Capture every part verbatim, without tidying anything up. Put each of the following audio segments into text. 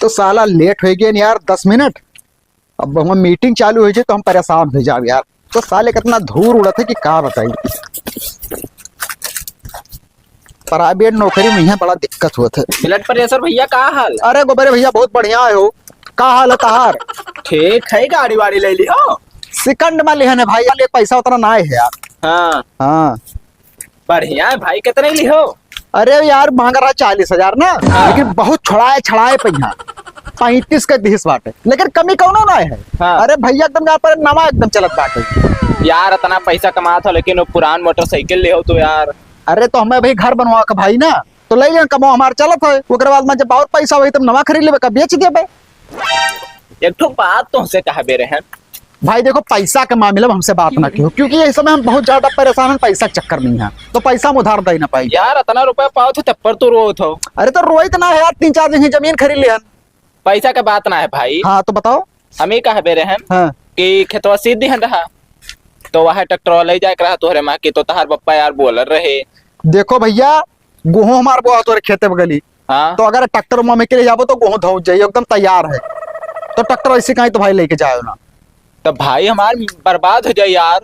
तो साला लेट होइ गए यार, दस मिनट। अब हम मीटिंग चालू होइ जाए तो हम परेशान होइ जाब यार। तो साले कितना धूर उड़त है कि का बताई। प्राइवेट नौकरी में यहाँ बड़ा दिक्कत होत है। ब्लड प्रेशर भैया, का हाल? अरे गोबरे भैया, बहुत बढ़िया है हो। का हाल है तहार? ठीक है, गाड़ी वाड़ी ले ली हो। सिकंड में लिहन है भाई, ले पैसा उतना ना है यार। हाँ। हाँ। बढ़िया है भाई, कितने ली हो? अरे यार, मांग रहा चालीस हजार ना, हाँ। लेकिन बहुत छड़ाए छड़ाए पैसा, पैंतीस के दिस बाटे, लेकिन कमी कौनो ना है। हाँ। अरे भैया, एकदम यार पर नवा एकदम चलत बाटे। यार, इतना पैसा कमात हो, लेकिन वो पुरान मोटरसाइकिल ले हो तो यार। अरे तो हमें भाई घर बनवा के भाई ना, तो ले लें, कमाओ हमार चलत है, ओकरे बाद में जब और पैसा होई तब नवा खरीद लेबे, का बेच देबे। एक ठो बात तुमसे कहबे रहे। भाई देखो, पैसा के मामले में हमसे बात ना किहो, क्योंकि ये समय हम बहुत ज्यादा परेशान हैं पैसा के चक्कर में हैं, तो पैसा हम उधार दे ना पाई। यार, इतना रुपया पाओ थे तब पर तू रोत हो। अरे तो रोइत ना है यार, तीन चार दिन की जमीन खरीद लेहन। पैसा के बात ना है भाई। हाँ तो बताओ। हम ही कहबे रहे हाँ। कि खेतवा सीध दिहन रहा, तो वह ट्रैक्टर ले जाए के रहा तोहरे माँ की, तो तहार पप्पा यार बोलर रहे। देखो भैया, गेहूं हमार बोआ तोरे खेते में गली। हाँ। तो अगर ट्रैक्टर में के ले जाबो तो गेहूं धौंस जाई, एकदम तैयार है। तो ट्रैक्टर ऐसे कहीं तो भाई लेके जाओ ना। तो भाई हमार बर्बाद हो जाए यार।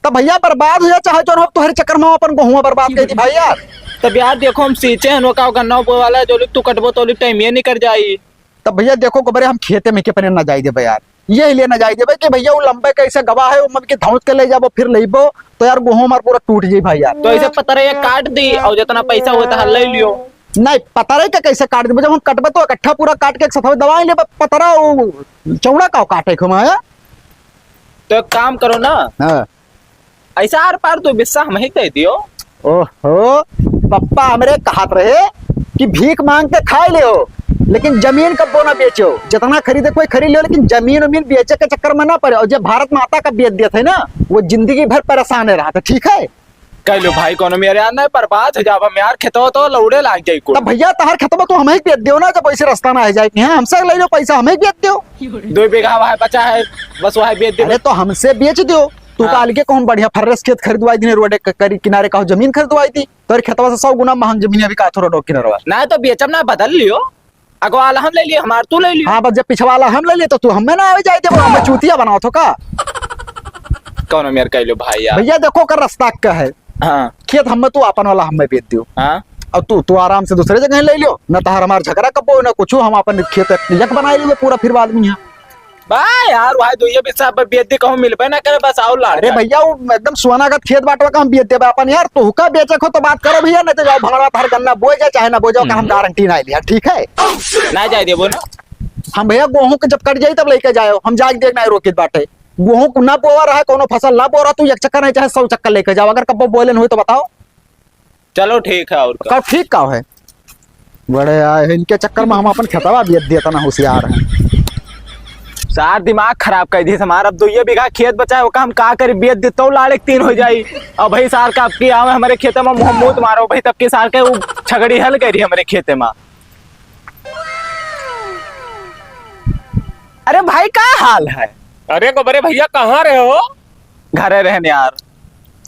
तो भैया बर्बाद हो जाए चाहे जो हो, तोहरे चक्कर में अपन गेहूं बर्बाद कर दी भाई यार। तब यार देखो हम सींचे हैं, नोका गन्ना बोए वाला है, जो लोग तू कटबो तो लोग टाइम ये निकल जाई। तब भैया देखो गोबरे हम खेते में के अपने ना जाई देबे यार। ये लिए ना जाई देबे कि भैया वो लंबे कैसे गवा है, वो मम के धौंस के ले जाबो, फिर लेबो, तो यार गेहूं हमार पूरा टूट जाई भाई यार। तो ऐसे पतरे ये काट दी और जितना पैसा हुआ था ले लियो। नहीं, पतरे के कैसे काट देबे? जब हम कटबे तो इकट्ठा पूरा काट के एक साथ दबाई लेबे। पतरा वो चौड़ा का काटे को माया। तो एक काम करो ना, हाँ। ऐसा आर पार तो बिस्सा हम ही दे दियो। ओहो, पप्पा हमरे कहत रहे कि भीख मांग के खाए ले हो, लेकिन जमीन कब्बो ना बेचो। जितना खरीदे कोई खरीद लियो, लेकिन जमीन उमीन बेचे के चक्कर में ना पड़े। और जब भारत माता का बेच देते हैं ना, वो जिंदगी भर परेशान है रहा था, ठीक है? कह लो भाई, कोनो मेरे यार नहीं बर्बाद हो जाब हम यार, खेतवा तो लौड़े लाग जाई को। तब भैया तहार खेतवा तो हम ही बेच दियो ना, जब ऐसे रास्ता ना है जाए कि हाँ, हमसे ले लो पैसा, हम ही बेच दियो। दो बीघा वहाँ बचा है, बस वहाँ बेच दे। अरे तो हमसे बेच दियो। तू हाँ। काल के कौन बढ़िया फर्रेस खेत खरीदवाई दी, रोड क-, करी किनारे का जमीन खरीदवाई दी, तोर खेतवा से सौ गुना महंग जमीन अभी का थो रोड किनारवा। ना तो बेचब ना, बदल लियो, अगवा वाला हम ले लिए, हमार तू ले लियो। हाँ, बस जब पिछवा वाला हम ले लिए तो तू हमें ना आवे जाए देबो, हमें चूतिया बनाओ थो का? कौन मेर कह लो भाई यार। भैया देखो कर रास्ता का है। हाँ। खेत हमें तू अपन वाला हमें बेच दियो। हाँ। और तू, तू आराम से दूसरे जगह ले लियो, ना तहार हमार झगड़ा कब्बो, ना कुछ, हम अपन खेत यक बनाए लियो पूरा फिर बाद में यहाँ। बा यार, वहाँ दुइये बीस साहब बेइज्जती कहूँ मिलबे ना करे, बस आओ लाड़ अरे कर। भैया, वो एकदम सोना का खेत बाटवा का हम बेच देबे अपन यार, तो हुका बेचे को तो बात करो भैया, नहीं तो जाओ भंगड़ा भर गन्ना बोए जाए चाहे ना बोए जाओ, का हम हम्म। गारंटी ना लिया, ठीक है? ना जाए देबो ना। हम भैया गेहूं के जब कट जाई तब लेके जाओ, हम जाके देख ना रोकित बाटे। गेहूं को ना बोआ रहा है, कोनो फसल ना बो रहा, तू एक चक्कर नहीं चाहे सौ चक्कर लेके जाओ, अगर कब्बो बोलन हुई तो बताओ। चलो ठीक है, और का? का ठीक का है? बड़े आए हैं, इनके चक्कर में हम अपन खेतवा बेच दिया था ना, होशियार है। सार दिमाग खराब कर दी हमारा। अब दुइये बीघा खेत बचा है, ओका हम का करी, बेच दे तो लाड़े के तीन हो जाई। अब भाई सार का आपकी आवे हमारे खेते में मुंह मूत मारो भाई, तब की सार के वो छगड़ी हल करी हमारे खेते में। अरे भाई, का हाल है? अरे गोबरे भैया, कहाँ रहे हो? घरे रहन यार।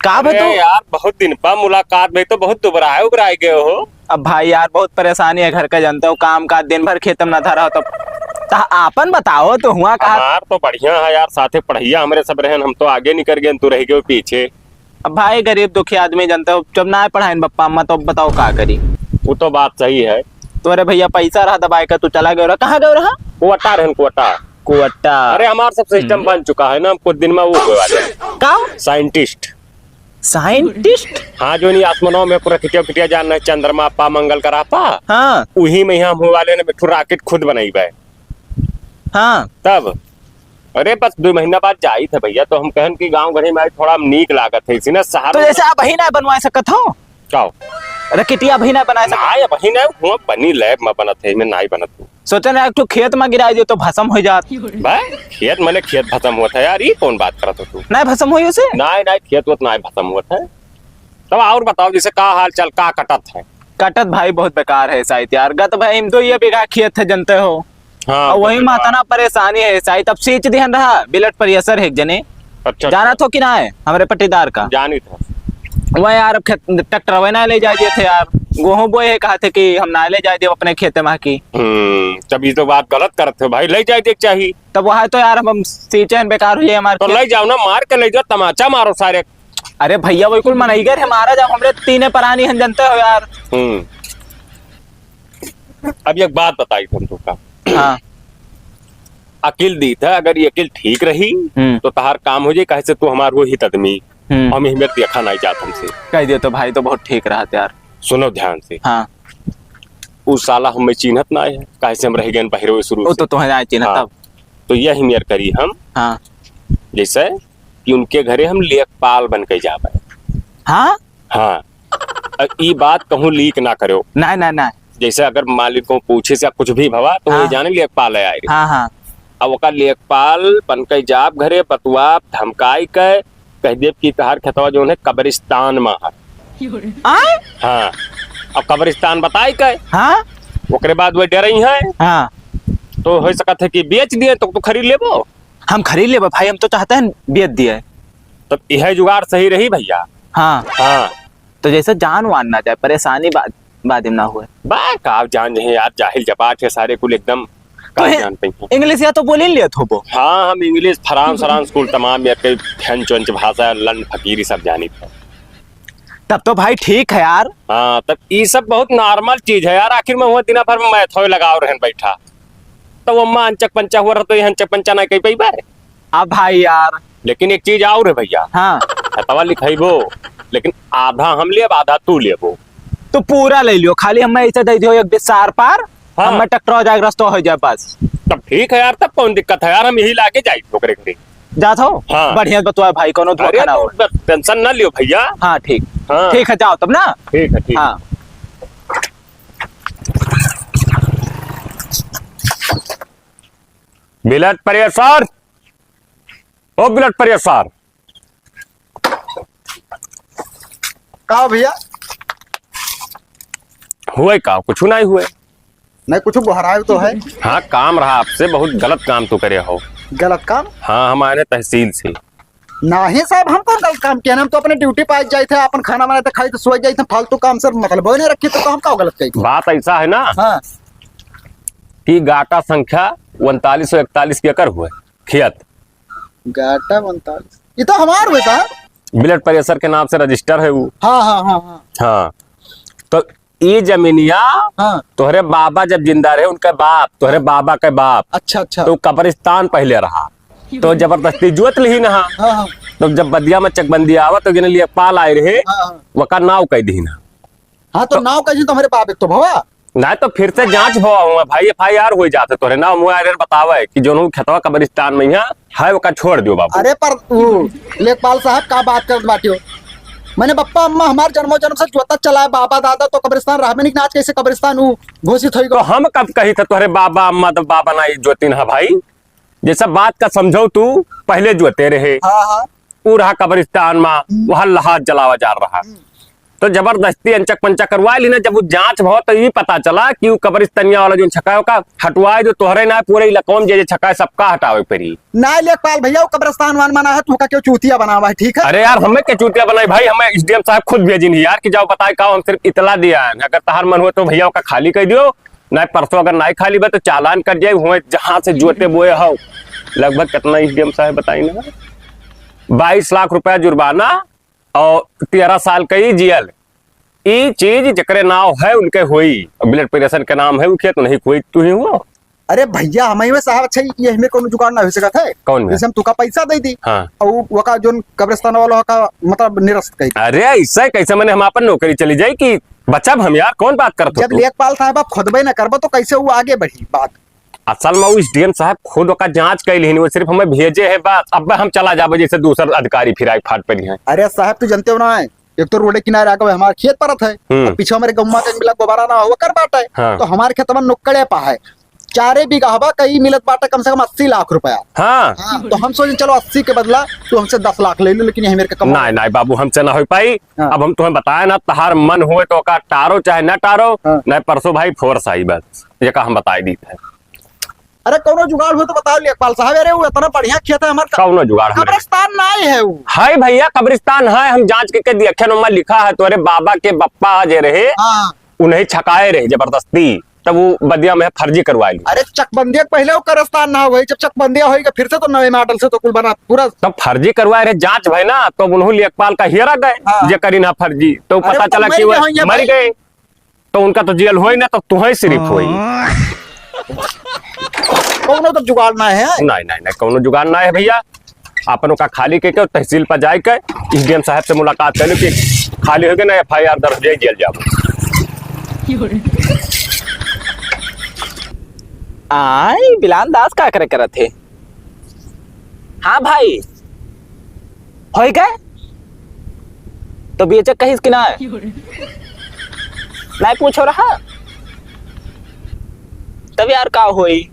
का बे अरे तू? यार, बहुत दिन पा मुलाकात भई, तो बहुत दुबराए उबराए गए हो। अब भाई यार, बहुत परेशानी है घर का, जानते हो, काम काज दिन भर खेत में ना धरा हो, तो, तो आपन बताओ तो हुआ का? हमार तो बढ़िया है यार, साथे पढ़ैया हमरे सब रहन, हम तो आगे निकल गए, तू रह गए पीछे। अब भाई, गरीब दुखी आदमी, जानते हो, जब ना पढ़ाइन बप्पा अम्मा, तो अब बताओ का करी? वो तो बात सही है। तोरे भैया पैसा रहा दबाए का, तू चला गयो रहा, कहाँ गयो रहा? कुवटा रहन, कुवटा। कुवटा। अरे, हमार सब सिस्टम हम्म। बन चुका है ना, हम कुछ दिन में वो होए वाले हैं। का? साइंटिस्ट। साइंटिस्ट? हाँ, जो नहीं आसमानों में पूरा किटिया किटिया जान है, चंद्रमा पा, मंगल ग्रह पा। हाँ। उही में हम होए वाले हैं, एक ठो रॉकेट खुद बनाई बे। हाँ। तब अरे, बस दो महीना बाद जाई थे भैया, तो हम कहन कि गाँव घड़ी में आई थोड़ा हम नीक लागत है, इसी ने शहर तो में जैसे आप वही ना बनवा सकत हो? का हो? रकेटिया वही ना बना सकत? ना, ये वही ना, हुआ बनी लैब में बनत है, में नाई बनत हो। सोचे ना, एक ठो खेत में गिराई दे तो भसम हो जात। भाई, खेत मने खेत भसम होत है यार, ये कौन बात करत हो तू? ना भसम होई उसे? ना, ना, खेत होत ना भसम होत है। तब और बताओ, जैसे का हाल चाल, का कटत है? कटत भाई बहुत बेकार है शायद यार, गत भाई हम तो ये बीघा खेत है, जानते हो। हाँ, और वही तो मातना परेशानी है, शायद अब सींच दिहन रहा, ब्लड प्रेशर है एक जने। अच्छा, जाना अच्छा। थो कि ना है, हमरे पट्टीदार का? जानी था। वह यार, अब खेत, ट्रैक्टर वह ना ले जाए थे यार। गेहूं बोए है, कहत है कि हम ना ले जाए देब अपने खेते में की। हम्म, तब ई तो बात गलत करत हो भाई, ले जाए देख चाही। तब वह तो यार, हम, हम सींचे हैं, बेकार हुई है हमारे तो खेत। ले जाओ ना, मार के ले जाओ, तमाचा मारो सारे। अरे भैया, वही कुल मनई घर है, मारा जाओ, हमरे तीने परानी हन, जनते हो यार। हम्म। अब एक बात बताई हम तुमका। हाँ। अकिल दीत है, अगर ये अकिल ठीक रही, हम्म। तो तहार काम हो जाई, काहे से तू हमार वो हित आदमी। हम्म। हम इहमें देखा नहीं जात हमसे। कह दियो तो भाई, तो बहुत ठीक रहत यार। सुनो ध्यान से। हाँ। उ साला हमें चिन्हत ना है, काहे से हम रह गए बहिरवे शुरू वो से। तो तुम्हें जाए चिन्हत हाँ। तब। तो यही मेर करी हम। हाँ। जैसे कि उनके घरे हम लेखपाल बन के जाबे। हाँ? हाँ। अब ई बात कहूँ leak ना करो। ना, ना, ना। जैसे अगर मालिक को पूछे से कुछ भी भवा, तो हाँ। ये जाने लेखपाल है आए। हाँ, हाँ। अब ओका लेखपाल बन के जाब घरे, बतुआ धमकाई के, कह देब कि तहार खेतवा जौन है, कब्रिस्तान में है। आय? हाँ। अब कब्रिस्तान बताई के, हाँ। ओकरे बाद वो डरई है। हाँ। तो हो सकत है कि बेच दिए, तो तू खरीद लेबो। हम खरीद लेबो भाई, हम तो चाहते हैं बेच दिए। तब यह जुगाड़ सही रही भैया। हाँ। हाँ। तो जैसे जान वान ना जाए, परेशानी बाद, बाद में ना हुए। बा, का जान जाए यार, जाहिल जपाट है सारे कुल एकदम, का तो है, जान पाई। English या तो बोल ही लेत होबो। हाँ, हम English, फ्रांस, फ्रांस कुल तमाम या के फ्रेंच वेंच भाषा, लंड फकीरी सब जानी थे। तब तो भाई ठीक है यार। हाँ, तब ई सब बहुत normal चीज है यार। आखिर में हुआ दिना भर में मैथो लगाव रहन बैठा, तो वो अम्मा अंचक पंचा हुआ रह, तो ये अंचक पंचा ना कही पाई बा। अब भाई यार। लेकिन एक चीज और है भैया। हाँ। खतवा लिखाइबो, लेकिन आधा हम लेब, आधा तू लेबो। तो पूरा ले लियो, खाली हमें ऐसे दे दियो एक बिस्सार पार, हाँ। हमें ट्रैक्टर हो जाए, रास्ता हो जाए बस। तब ठीक है यार, तब कौन दिक्कत है यार, हम यही लाके जाई ओकरे के। जात हो? हाँ। बढ़िया बतवा भाई, कोनो अरे धोखा ना तो हो। बस tension ना लियो भैया। हाँ, ठीक। हाँ। ठीक है, जाओ तब ना। ठीक है, ठीक। हाँ। Blood pressure, ओ blood pressure। का हो भैया? हुए का? कुछ नहीं हुए। नहीं, कुछ गोहराए तो है। हाँ, काम रहा आपसे, बहुत गलत काम तो करे हो। गलत काम? हाँ, हम आए रहे तहसील से। नहीं साहब, हम कौन गलत काम किया? हम तो अपने duty पे आ जाए थे, अपन खाना बनाए थे, खाए थे, सोए जाए थे, फालतू काम से मतलब नहीं रखी, तो, तो हम का गलत कही? बात ऐसा है ना हाँ। कि गाटा संख्या उनतालीस सौ इकतालीस के एकर हुए खेत। गाटा उनतालीस, ये तो हमार हुए साहब। Blood pressure के नाम से register है वो। हाँ, हाँ, हाँ, हाँ। हाँ, तो ई जमीनिया हाँ। तोहरे बाबा जब जिंदा रहे, उनके बाप, तोहरे बाबा के बाप, अच्छा, अच्छा। तो कब्रिस्तान पहले रहा, तो जबरदस्ती जोत लिही ना। हाँ, हाँ। तो जब बदिया में चकबंदी आवा, तो गिने लेखपाल आए रहे, हाँ, हाँ। वका नाव कह दिही ना। हाँ, तो तो नाव कह दी तो हमारे बाप एक तो भवा। ना तो फिर से जांच भवा हुआ भाई, FIR हो जाते तोरे नाव। मुआ रे बतावे कि जोन खेतवा कब्रिस्तान में यहाँ है, ओका छोड़ दियो बाबू। अरे पर उ लेखपाल साहब का बात करत बाटियो? मैंने बप्पा अम्मा हमार जन्मो जन्म से जोता चला है, बाबा दादा तो कब्रिस्तान रहा में नहीं, आज कैसे कब्रिस्तान उ घोषित होई तो गो? हम कब कही थे तोहरे बाबा अम्मा तो बाबा ना जोतिन है भाई? जैसा बात का समझो तू, पहले जोते रहे। हाँ, हाँ। उ रहा कब्रिस्तान मा, हम्म। वहाँ लहाद जलावा जा रहा। हम्म। तो जबरदस्ती अंचक पंचक करवा ली ना, जब वो जांच भवा तो ये पता चला कि वो कब्रिस्तानिया वाला जो छकायो का हटवाए, जो तोहरे ना पूरे इलाकों में जे जे छकाए सबका हटावे के पड़ी। ना लेखपाल भैया, वो कब्रिस्तान वान मना है, तुमका क्यों चूतिया बनावा है, ठीक है? अरे यार, हमें क्या चूतिया बनाई भाई, हमें SDM साहब खुद भेजिन ही यार कि जाओ बताए का, हम सिर्फ इतला दिया है, अगर तहार मन हो तो भैया ओका खाली कर दियो, ना परसों अगर ना खाली बा तो चालान कट जाए, हुए जहाँ से जोते बोए हो। लगभग कितना SDM साहब बताई ना, बाईस लाख रुपया जुर्माना और तेरह साल का ई जेल। ई चीज जेकरे नाव है उनके होई, blood pressure के नाम है उ खेत नहीं कोई तू ही हुआ। अरे भैया, हम ही में साहब, अच्छा, ये हमें कौन जुगाड़ ना हो सकत है? कौन में? जैसे हम तुका पैसा दे दी हाँ। और वका जोन कब्रिस्तान वाला का मतलब निरस्त कर दी। अरे ऐसा कैसे, मैंने हम अपन नौकरी चली जाए कि बचब हम यार, कौन बात करत हो जब तू? लेखपाल साहब आप खुदबे ना करबो तो कैसे वो आगे बढ़ी बात? असल में वो SDM साहब खुद ओका जांच कैल ही नहीं, वो सिर्फ हमें भेजे है बात। अब हम चला जाबो जैसे दूसर अधिकारी फिर आए फाट पर ही हैं। अरे साहब, तू जानते हो ना, एक तो रोडे किनारे आके हमार खेत परत है, हम्म। और पीछे हमारे गौवा के मिला गोबारा ना हुआ कर बाटे, हाँ। तो हमारे खेतवा नुक्कड़े पा है, चारे बीघा हवा कहीं मिलत बाटे कम से कम अस्सी लाख रुपया। हाँ। हाँ, तो हम सोचे चलो अस्सी के बदला तू हमसे दस लाख ले लो, लेकिन यही मेरे के कम नहीं, नहीं बाबू, हमसे ना हो पाई। हाँ। अब हम तुम्हें बताए ना, तहार मन हुए तो का टारो चाहे ना टारो, हाँ। नहीं परसों भाई force आई बस, ये का हम बताई दी थे। अरे कौनो जुगाड़ हो तो बताओ लेखपाल साहब। अरे वो इतना बढ़िया खेत है हमार, कौनो जुगाड़ हमरे कब्रिस्तान नहीं है वो। हाय भैया, कब्रिस्तान है, हम जांच के, के देखे, ओमा लिखा है तोरे बाबा के बप्पा जे रहे, हाँ। उन्हें छकाए रहे जबरदस्ती, तब वो बदिया में फर्जी करवाए ली। अरे, चकबंदिया के पहले वो कब्रिस्तान ना होई, जब चकबंदिया होई, फिर से तो नवे मॉडल से तो कुल बना पूरा। तब फर्जी करवाए रहे, जांच भई ना, तो उन्हों लेखपाल का हियरा गए, हाँ। जे करी ना फर्जी, तो अरे, पता वो तो चला मर कि वो गए होंगे मर भाई। गए। तो उनका तो जेल होई ना, तो तुहई सिर्फ होई। कौनो तो जुगाड़ ना है। नहीं, नहीं, नहीं, कौनो जुगाड़ ना है भैया। अपन ओका खाली कइके तहसील पर जाइके एसडीएम साहब से मुलाकात कर लो कि खाली होइके ना एफआईआर दर्ज हो जाए, जेल जाओ। आई बिलान दास का करे करत है? हाँ भाई, होई गए? तो बेचे कहिस कि ना? नहीं पूछो रहा। तब यार का होई?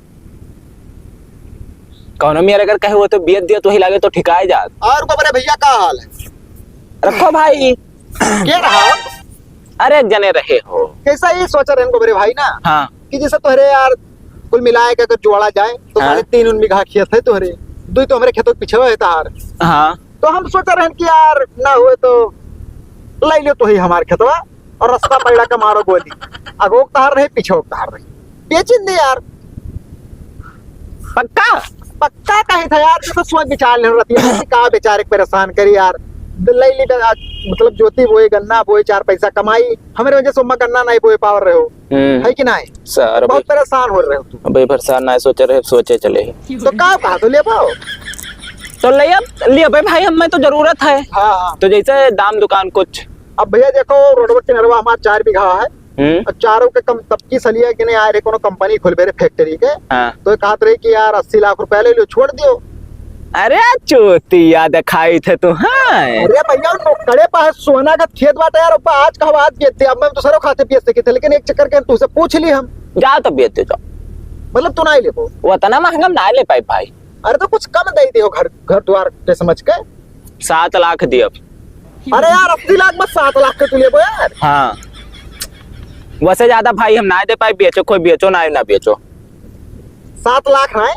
कौनो मेर अगर कहे हो तो बेच दिया तो ही लागे तो ठिकाए जात। और गोबरे भैया का हाल है? रखो भाई। के रहा? अरे एक जने रहे हो। कैसा ये सोच रहे हैं गोबरे भाई ना? हाँ। कि जैसे तोहरे यार कुल मिलाए के अगर जोड़ा जाए तो हाँ। साढ़े तीन उन बीघा खेत है तोहरे, दुई तो हमरे खेतों के पीछे है तार। हाँ। तो हम सोच रहे हैं कि यार ना हुए तो ले लो तो ही हमार खेतवा और रास्ता पलड़ा के मारो गोली, आगो के तार रहे, पीछे के तार रहे, बेचिन दे यार। पक्का? पक्का कही था यार, तो सोच विचार ले रहती है कि का बेचारे के परेशान करी यार। द-, ले ली बे-, आज मतलब जोती बोए, गन्ना बोए, चार पैसा कमाई, हमरे वजह से उम्मा गन्ना नहीं बोए पावर रहे हो, हम्म। है कि नहीं? सर, बहुत अबे परेशान हो रहे हो तू। अबे परेशान ना सोचे रहे, सोचे चले ही। तो का कहा तो ले पाओ? तो ले अब, ले अबे भाई, हमें तो जरूरत है। हाँ, हाँ। तो जैसे दाम दुकान कुछ। अब भैया देखो, रोडवा किनारवा हमार चार बीघा है। हम्म। और चारों के कम तबकी सलिया के नहीं आए रहे, कोनो कंपनी खोलबे रहे फैक्ट्री के। हाँ। तो कहत रहे कि यार अस्सी लाख रुपया ले लो, छोड़ दियो। अरे चोतिया दिखाई थे तू, हाँ। अरे भैया, नौकरे पास सोना का खेत बाटे यार, ऊपर आज का आज बेच दे, अब मैं दूसरों खाते बेच सके थे, लेकिन एक चक्कर के तुझसे पूछ ली हम। जा तो बेच दे, जाओ। मतलब तू ना ही लेबो? वो इतना महंगा हम ना ले पाई भाई। अरे तो कुछ कम दे दियो घर, घर द्वार के समझ के। सात लाख दियब। अरे यार, अस्सी लाख में सात लाख के तू लेबो यार? हाँ। वैसे ज्यादा भाई हम ना दे पाई, बेचो कोई बेचो ना, ना बेचो। सात लाख है,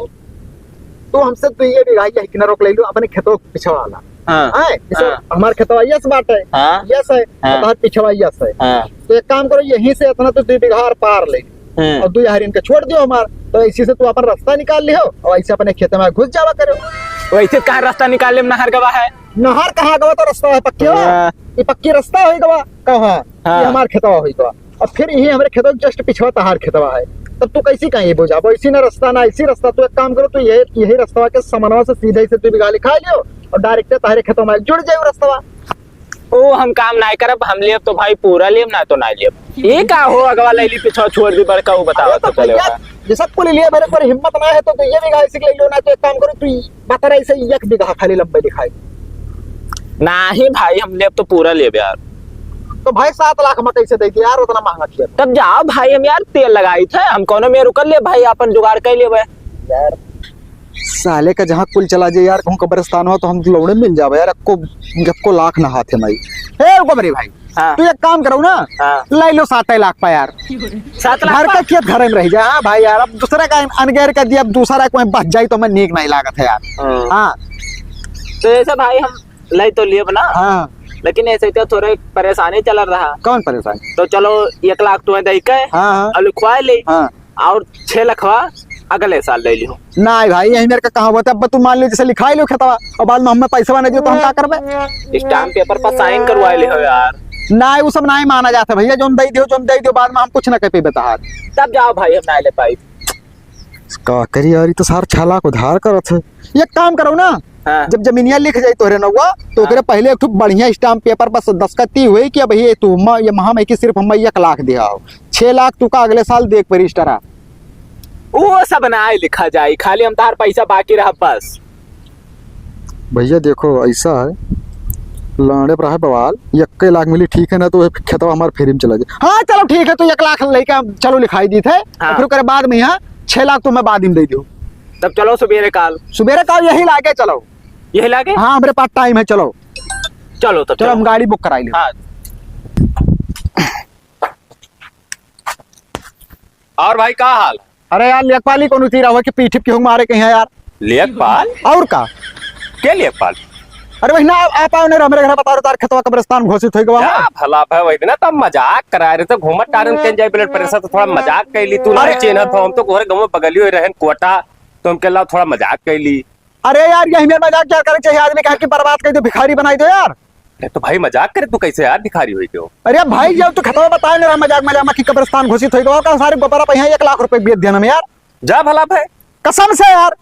तो हमसे तो ये बीघा यही किनारो के ले लो, अपने खेतों के पिछवा वाला। हाँ। हैं? जैसे हाँ। हमार खेतवा यस बाटे, हाँ। यस है, हाँ। और तोहर पिछवा यस है। हाँ। तो एक काम करो, यहीं से इतना तो दो बीघा और पार ले। हम्म। और दो यार इनके छोड़ दियो हमार, तो इसी से तू अपन रास्ता निकाल लियो और ऐसे अपने खेत में घुस जावा करो। वैसे कहाँ रास्ता निकाल ले, नहर गवा है? नहर कहाँ गवा तो रास्ता है पक्की हो? हाँ। ये पक्की रास्ता होई गवा, कहाँ? हाँ। ये हमार खेतवा होई गवा। और फिर यही हमारे खेतवा के just पिछवा तहार खेतवा है। तब तू कैसी कहीं ये बुझाबो? इसी ना रास्ता ना इसी रास्ता, तू एक काम करो, तू ये, यही रास्ता के समनवा से सीधे से तू बिगा लिखा लियो और direct तहारे खेतवा में जुड़ जाए रास्ता। ओ, हम काम नाय करब, हम लेब तो भाई पूरा लेब, ना तो ना लेब। ये का हो, अगवा लैली पिछवा छोड़ दी बड़का, वो बताओ अरे तो तो पहले भैया, ओका। जैसा कुल लिए भरे पर हिम्मत ना है तो, तो ये बीघा ऐसे ले लो, ना तो एक काम करो, तू बता रहे इसे एक बीघा खाली लंबे दिखाई। नाही भाई, हम लेब तो पूरा लेब यार। तो भाई सात लाख में कैसे दे दिया यार, उतना महंगा खेत। तब जाओ भाई, हम यार तेल लगाई थे, हम कौनो में रुकल ले भाई, अपन जुगाड़ कर लेबे। यार साले का जहाँ कुल चला जाए यार, कहूँ कब्रिस्तान हो तो हम लौड़े मिल जावे यार, अक्को, अक्को लाख ना हाथे माई। हे गोबरी भाई, हाँ। तू एक काम करो ना, हाँ। ले लो सात लाख पा यार। सात लाख घर का पा? खेत घर में रह जाए। हाँ भाई यार, अब दूसरा का अनगैर कर दिया, अब दूसरा कोई बच जाए तो मैं नीक नहीं लागत है यार। हाँ। हाँ। तो ऐसा भाई हम ले तो लिए ना, हाँ। लेकिन ऐसे तो थोड़े परेशानी चल रहा। कौन परेशानी? तो चलो एक लाख तुम्हें दे के हाँ, हाँ। और लिखवा ले। हाँ। और छह लखवा अगले साल ले लियो। नाहीं भाई, यही मेरे का कहाँ होता है। अब तू मान लियो, जैसे लिखाई लियो खेतवा, और बाद में हमें पैसवा नहीं दियो, तो हम का करबे? Stamp paper पर sign करवा लियो यार। नाहीं, वो सब नाहीं माना जाता भैया, जोन दे दियो, जोन दे दियो, बाद में हम कुछ ना कह पे बता। तब जाओ भाई, हम ना ले पाई। का करी यार, ये तो सार छह लाख उधार करत है। एक काम करो ना, हाँ। जब जमीनिया लिख जाई तोहरे नौवा, तो हाँ। ओकरे पहले एक ठो बढ़िया stamp paper पर दस्तखत हुई कि अब ये तू म-, ये महा में कि सिर्फ हम एक लाख दिया हो, छह लाख तू का अगले साल देख पे रजिस्टर आ। वो सब ना लिखा जाई, खाली हम तार पैसा बाकी रहा बस। भैया देखो, ऐसा है, लाड़े पर है बवाल, यक्के लाख मिली, ठीक है ना, तो ये खेतवा हमार free में चला जाए। हाँ, चलो ठीक है, तो एक लाख लेके हम चलो लिखाई दी थे, हाँ। फिर ओकरे बाद में यहाँ छह लाख तो मैं बाद में दे दियो। तब चलो सुबेरे काल। सुबेरे काल यही लागे चलो। यही लागे? हाँ, हमरे पास time है, चलो। चलो तब चलो, चलो। हम गाड़ी book कराई ले। हाँ। और भाई, का हाल? अरे यार, लेखपाली कौन उतरी रहा कि पीठ की हुक मारे कहीं है यार। लेखपाल? और का? के लेखपाल? अरे वही ना, आप, आप आओ नहीं, हमरे घर बता रहे, तार खेतवा कब्रिस्तान घोषित होइ गवा है। भला भाई, वही दिन तो मजाक करा रहे थे, घूमत टारन के जाए blood pressure, तो थोड़ा मजाक कर ली। तू नहीं अरे चिन्हत हो, हम तो तोहरे गाँव में बगलियो रहन कोटा, तो हमके ला थोड़ा मजाक कर ली। अरे यार, यही मेर मजाक यार करे चाहिए, आदमी कहा कि बर्बाद कर दो, भिखारी बनाई दो यार। अरे तो भाई मजाक करे तू कैसे यार भिखारी हुई क्यों? अरे भाई, जब तू खेतवा बताए ना रहा मजाक मजाक में कि कब्रिस्तान घोषित होइ गवा, का सारे गोबरा पे यहाँ एक लाख रुपए बेच देना में यार। जा भला भाई। कसम से यार।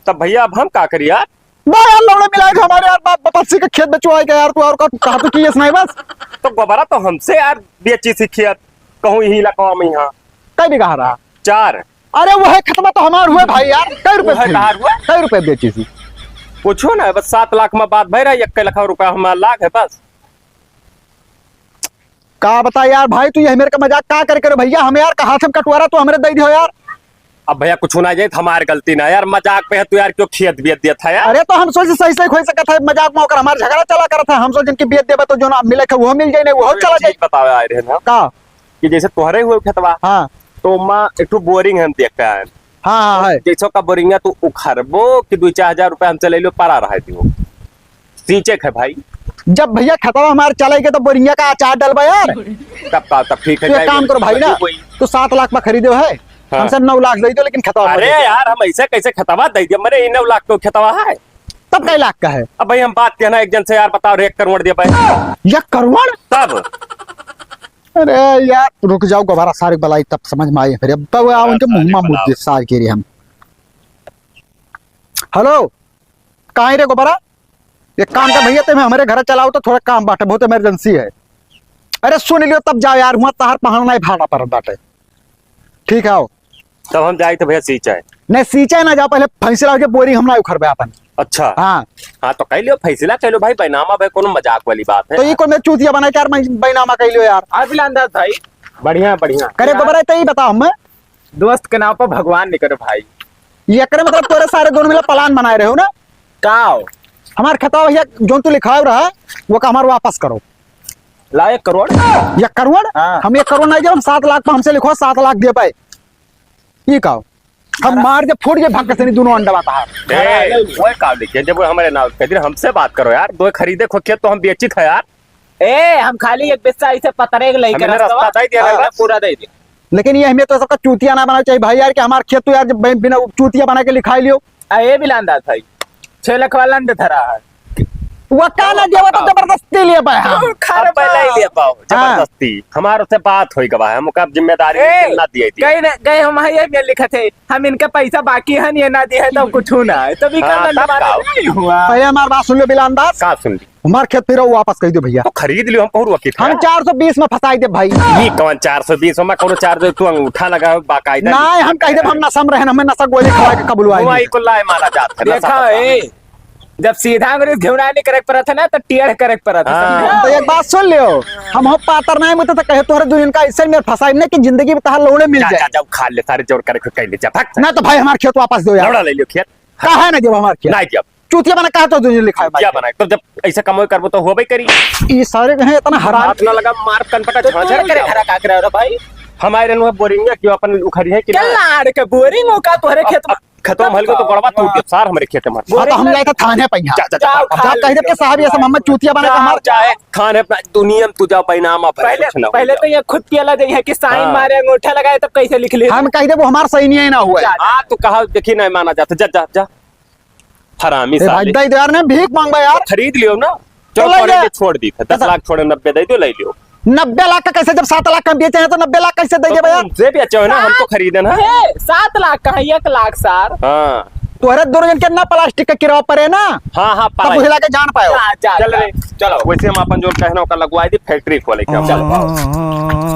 तब भैया अब हम का करी यार? बा यार, लौड़े मिलाए थे हमारे यार, बाप बपस्सी के खेत बेचवाए के यार, तू और का, कहा तू किए नहीं बस। तो गोबरा तो हमसे यार बेची सीखी यार, कहूँ यही इलाका में यहाँ। कई बीघा रहा? चार। अरे वो है खेतवा तो हमार हुए भाई यार, कई रुपए वो है थी? कहाँ हुआ? कई रुपए बेची थी? पूछो ना, बस सात लाख में बात भय रहा, एक लाख रुपया हमारा लाग है बस। का बता यार भाई, तू यह मेरे का मजाक का करे करो भैया, हमें यार कहा थे कटवारा, तू हमरे दे दियो यार। अब भैया कुछ ना जाए, हमार गलती ना यार, मजाक पे है तू यार, क्यों खेत बेच दिया था यार? अरे तो हम सोचे सही सही खोई सकत है, मजाक में ओकर हमार झगड़ा चला करत है, हम सोचे कि बेच देबे तो जो ना मिले के वो मिल जाए, नहीं वो चला जाए। चीज बतावे आए रहे ना का? कि जैसे तोहरे हुए खेतवा, हाँ। तो माँ एक ठो बोरिंग हम देख के आए। हाँ, हाँ, है। जैसे का बोरिंगा तू उखरबो कि दो चार हजार रुपया हमसे ले लो, पारा रहा दियो। सींचे के भाई। जब भैया खेतवा हमार चले के तो बोरिंगा का अचार डलबा यार। तब का, तब ठीक है, तू एक जाए काम बोल, करो भाई ना, वही। तू सात लाख में खरीदे है, हाँ। हमसे नौ लाख दे दो, लेकिन खेतवा अरे मत दे। यार, हम ऐसे कैसे खेतवा दे दिया? मरे, ये नौ लाख तो खेतवा है। तब कै लाख का है? अब भाई हम बात कहना एक जन से यार, बताओ रे, एक करोड़ दे भाई। एक करोड़? तब? अरे यार, रुक जाओ, गोबरा सारे बलाई, तब समझ में आई फिर। अब तो वो आओ, उनके मुंह में मुद्दे सार के रे हम। हेलो, कहाँ रे गोबरा? एक काम कर भैया, तुम्हें हमारे घर चलाओ तो थोड़ा काम बाटे, बहुत इमरजेंसी है। अरे सुन लियो, तब जाओ यार, हुआ तहार पहाड़ नहीं भाड़ा पर बाटे। ठीक है, आओ। तब हम जाए तो भैया सींचे। नहीं, सींचे ना जाओ, पहले फैसला हो जाए, बोरी हम ना उखरबे अपन। अच्छा। हाँ। हाँ, तो कह लियो, फैसला कह लो भाई, बैनामा भाई, कोनो मजाक वाली बात है। तो ये कौन मैं चूतिया बनाए यार, मैं बैनामा कह लियो यार। अभिलान दास भाई। बढ़िया, बढ़िया। करे यार। गोबरा, तो ये बताओ हमें। दोस्त के नाव पर भगवान नहीं करे भाई। ये करे मतलब तोरे सारे दोनों मिला plan बनाए रहे हो ना? का हो? हमार खेतवा भैया जोन तू लिखाव रहा, वो का हमार वापस करो। ला एक करोड़। एक करोड़? हाँ। हम एक करोड़ नहीं देब, हम सात लाख पर हमसे लिखो, सात लाख दे पाए। ये का हो? हम अरे। मार दे, फूट दे, भाग के सनी दोनों अंडा बात है। ए, वो का लिखे, जब वो हमारे नाव के दिन हमसे बात करो यार, दो खरीदे खो खेत तो हम बेचित है यार। ए, हम खाली एक बिस्सा ऐसे पतरे के लेके हमें रस्ता रास्ता दे दिया हाँ। गया। पूरा दे दे। लेकिन ये हमें तो सबका चूतिया ना बनाना चाहिए भाई यार, कि हमार खेत तो यार जब बिना चूतिया बना के लिखाई लियो। आ, ये भी लांदाज भाई, छह लाख वाला अंडे धरा है। वो का ना देवा तो हाँ। जबरदस्ती लिए पाए हम। अब पहले ही लिए पाओ, हाँ। जबरदस्ती। हमारे से बात होई गवा है, हम ओका जिम्मेदारी ए, ना दिए थी। गए ना, गए हम ये में लिखा थे, हम इनका पैसा बाकी है, ये ना दिए है तो कुछ ना है, तभी हाँ, का तब का? नहीं हुआ। पहले हमार बात सुन लो बिलांदाज। का सुन ली? हमार खेत फिर वापस कह दो भैया। तो खरीद लियो, हम कहूँ वकील हम है। चार सौ बीस में फंसाई दे भाई। ये कौन चार सौ बीस? हम कौन चार सौ, तू अंगूठा लगा बाकायदा नहीं, लिख हम कह दे, हम नशा में रहन, हमें नशा गोली खवा के कबुलवाई। वही को लाए मारा जात है, नशा देखा पता है, नहीं। जब सीधा अंग्रेज घेवड़ा नहीं करे पड़त है ना, तो टेढ़ करे पड़त है, हाँ। समझे? तो एक बात सुन लियो, हम हो पातर नहीं, मतलब कहे तोहरे दुनिया का ऐसे में फंसाई नहीं कि जिंदगी में तहार लौड़े मिल जा, जाए। जा, जा, खा ले, सारे जोर करे, खुद कह ले, जा, भाग। ना तो भाई हमार खेत वापस दो यार। लौड़ा ले लियो खेत। कहा है ना जब हमार खेत? नहीं जब। चूतिया बना कहा तो दुनिया लिखाए क्या भाई। बनाए? तो जब ऐसा कमाई करबो तो होबे करी। ये सारे जो है इतना हराम। हाथ ना लगा, मार कनपटा तो झांझर तू करे क्या? खड़ा का करे रे भाई? हमारे नु बोरिंग है, क्यों अपन उखरी है कि क्या ना? लाड़ के बोरिंग हो का तोहरे खेत में? अब खतम हल को तो गड़वा टूट गया सार हमरे खेत में। हाँ, तो हम जाए थे थाने पे यहाँ। जा, जा, जा, जाओ, जा, कह दे के साहब, ये सब हमें चूतिया बना के हमार जाए। थाने पे दुनिया में तू जाओ, बैनामा भाई, पहले, कुछ ना हो पहले जाओ। तो ये खुद पियला जाइए कि साइन हाँ। मारे, अंगूठा लगाए, तब कैसे लिख ले? हम कह दे वो हमार सही नहीं ना हुआ है। जा, जा। हाँ, तू कहा देखी नहीं माना जाता, जा, जा, जा। हरामी ए भाई, साले। दे दे यार, नहीं भीख मांगबा यार। तो खरीद लियो ना। तो चलो ले पड़े ले। के छोड़ दी थे। दस लाख छोड़े, नब्बे दे दो, ले लियो। नब्बे लाख का कैसे, जब सात लाख का बेचे हैं तो नब्बे लाख कैसे दे तो देबा यार? तुमसे भी अच्छा है ना, हम तो सात खरीदे ना। ए, सात लाख का है, एक लाख सार। हाँ। तोहरे दोनों जन के ना प्लास्टिक का किराया पड़े ना। हाँ, हाँ, तब पाए। बुझला के जान पायो। जा, जा, चल जा। रे, चलो। वैसे हम अपन जो कहना ओकर लगवाई दी, फैक्ट्री खोले के। चलो।